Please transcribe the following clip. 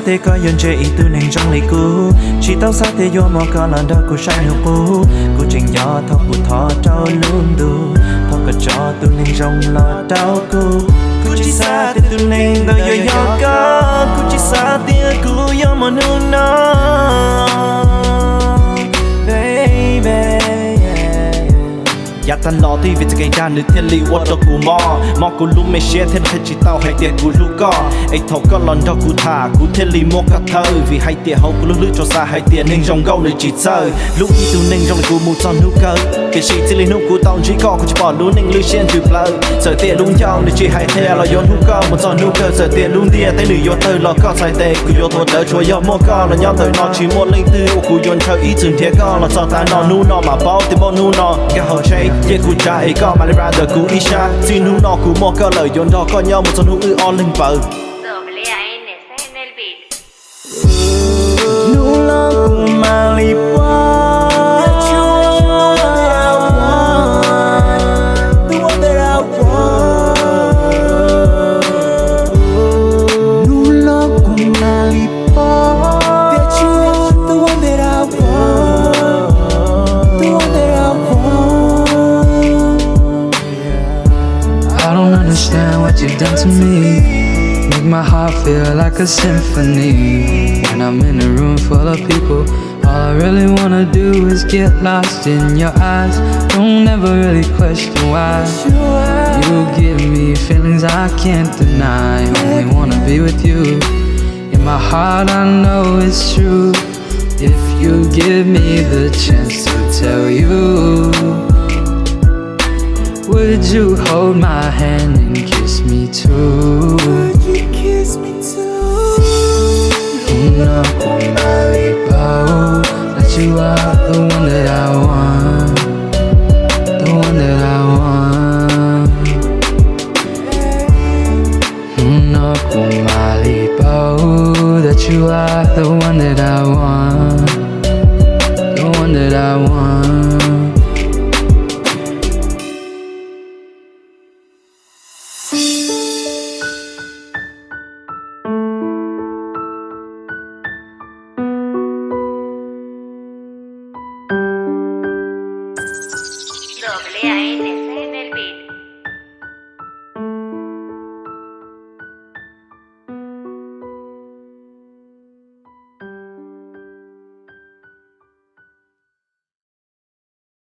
Thiab koj yuav ntsib ib tug neeg zoo li kuv, tsis tau xav tias yuav muaj koj los nrog kuv saib hnub qub. Kuv tseem nco thaum kuv thov rau lub ntuj, thov koj tso tus neeg zoo los rau kuv. Kuv tsis xav tias tus neeg ntawd yuav yog koj, kuv tsis xav tias kuv yuav muaj hnub no, baby. Yav tag los twb vim txoj kev dag nws thiaj li ua rau kuv mob, mob kuv lub me siab thiab nws thiaj tsis tau hais tias kuv hlub koj. Es thaum koj los nrog kuv tham kuv thiaj li muab koj thawb, vim hais tias hauv kuv lub hlwb tsuas xav hais tias neeg zoo nkauj nws tsis txawj. Hlub ib tug neeg zoo li kuv mus txog hnub kawg, tiam sis txij li hnub kuv tau ntsib koj kuv tsis pom lub neej lwj siab ntsws plawv. Txawm tias lub ncauj nws tsis hais qhia los yuav hlub koj mus txog hnub kawg, txawm tias lub ntiaj teb nws yuav tawg los koj txhais tes kuv yuav tuav rawv, tsuas yog muaj koj los nyob ntawm no tsis muaj leej twg uas kuv yuav ntshaw ib txwm nrhiav koj los txog tav no. Hnub no mam paub tias npaum hnub no nkag hauv tsheb, cia kuv tsav es koj mam li ride ntawm kuv ib sab. Txij hnub no kuv muaj koj lawm yuav nrog koj nyob mus txog hnub wb ob leeg npawg. Hnub no kuv mam li paub, hnub no kuv mam li paub, I don't understand what you've done to me. Make my heart feel like a symphony. When I'm in a room full of people, all I really wanna do is get lost in your eyes. Don't ever really question why. You give me feelings I can't deny. Only wanna be with you. In my heart, I know it's true. If you give me the chance to tell you, would you hold my hand and kiss me too? Would you kiss me too? Hnub no kuv mam li paub that you are the one that I want, the one that I want. Hnub no kuv mam li paub that you are the one that I want, the one that I want.